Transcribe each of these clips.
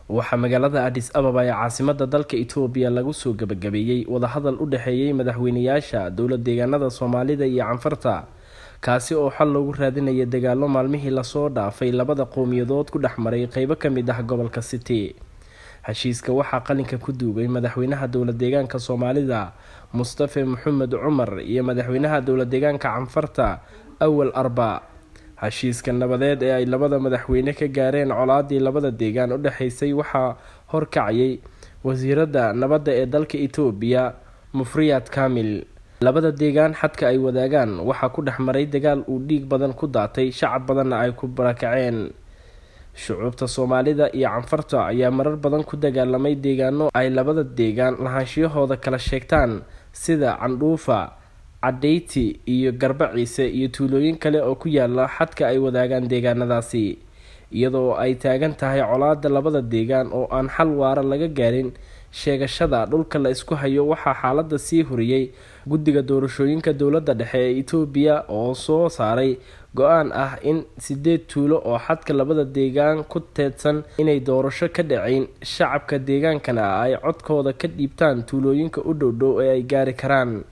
Waxaa magaalada Addis Ababa ee caasimada dalka Itoobiya lagu soo gabagabeeyey wadahadal u dhexeeyey madaxweynayaasha dowlad deegaanada Soomaalida iyo Canfarta, kaasi oo xal loogu raadinaya dagaalo maalmihii lasoo dhaafay labada qowmiyadood ku dhex maray qeybo ka mid ah gobolka City. Heshiiska waxaa qalinka ku duugay madaxweynaha dowlad deegaanka Soomaalida Mustafe Maxamed Cumar iyo madaxweynaha dowlad deegaanka Canfarta Awal Arba. Heshiiska nabadeed ee ay labada madaxweyne ka gaareen colaadii labada deegaan u dhexeysay waxaa horkacayay wasiirada nabadda ee dalka Itoobiya Mufriyat Kamil. Labada deegaan xadka ay wadaagaan waxaa ku dhex maray dagaal uu dhiig badan ku daatay, shacab badanna ay ku barakaceen. Shucuubta Soomaalida iyo Canfarta ayaa marar badan ku dagaalamay deegaano ay labada deegaan lahaanshiyahooda kala sheegtaan, sida Candhuufa, Cadheyti iyo Garba Ciise iyo tuulooyin kale oo ku yaala xadka ay wadaagaan deegaanadaasi. Iyadoo ay taagan tahay colaadda labada deegaan oo aan xal waara laga gaarin sheegashada dhulka la isku hayo, waxaa xaaladda sii huriyey guddiga doorashooyinka dowladda dhexe ee Itoobiya oo soo saaray go-aan ah in 8 tuulo oo xadka labada deegaan ku teedsan inay doorasho ka dhaceyn, shacabka deegaankana ay codkooda ka dhiibtaan tuulooyinka u dhow-dhow ee ay gaari karaan.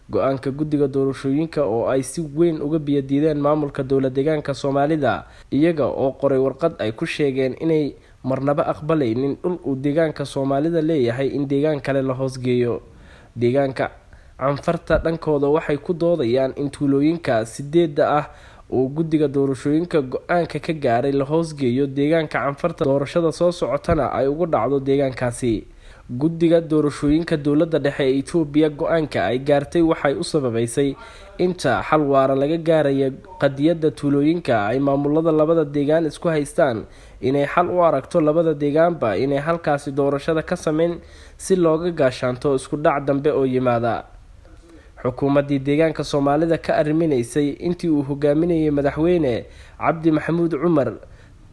Go-aanka guddiga doorashooyinka oo ay si weyn uga biyadiideen maamulka dowlad deegaanka Soomaalida, iyaga oo qoray warqad ay ku sheegeen inay marnaba aqbalaynin dhul uu deegaanka Soomaalida leeyahay in deegaan kale la hoosgeeyo. Deegaanka Canfarta dhankooda waxay ku doodayaan in tuulooyinka 8 ah uu guddiga doorashooyinka go-aanka ka gaaray la hoosgeeyo deegaanka Canfarta, doorashada soo socotana ay uga dhacdo deegaankaasi. Guddiga doorashooyinka dowladda dhexe ee Itoobiya go-aanka ay gaartay waxay u sababeysay inta xal waara laga gaaraya qadiyadda tuulooyinka ay maamulada labada deegaan isku haystaan, inay xal u aragto labada deegaanba inay halkaasi doorashada ka sameyn si looga gaashaanto isku dhac dambe oo yimaada. Xukuumaddii deegaanka Soomaalida ka arriminaysay intii uu hogaaminayay madaxweyne Cabdi Maxamuud Cumar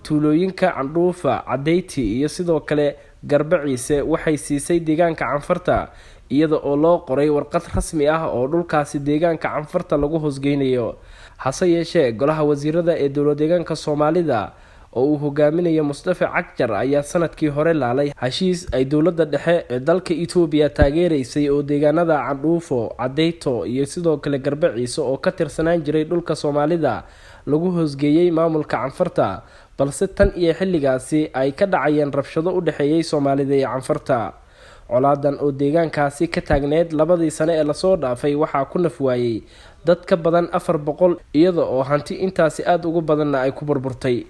tuulooyinka Candhuufa, Cadeyti iyo sidoo kale Garba Ciise waxay siisay deegaanka Canfarta, iyada oo loo qoray warqad rasmi ah oo dhulkaasi deegaanka Canfarta lagu hoosgeynayo. Hase yeeshee golaha wasiirada ee dowlad deegaanka Soomaalida oo uu hogaaminayo Mustafa Cagjar ayaa sanadkii hore laalay heshiis ay dowladda dhexe ee dalka Itoobiya taageereysay oo deegaanada Candhuufo, Cadeyto iyo sidoo kale Garba Ciise oo ka tirsanaan jiray dhulka Soomaalida lagu hoosgeeyey maamulka Canfarta, balse tan iyo xilligaasi ay ka dhacayeen rabshado u dhexeeyay Soomaalida iyo Canfarta. Colaadan oo deegaankaasi ka taagneed labadii sano ee lasoo dhaafay waxaa ku naf waayey dad ka badan 400, iyada oo hanti intaasi aada ugu badanna ay ku burburtay.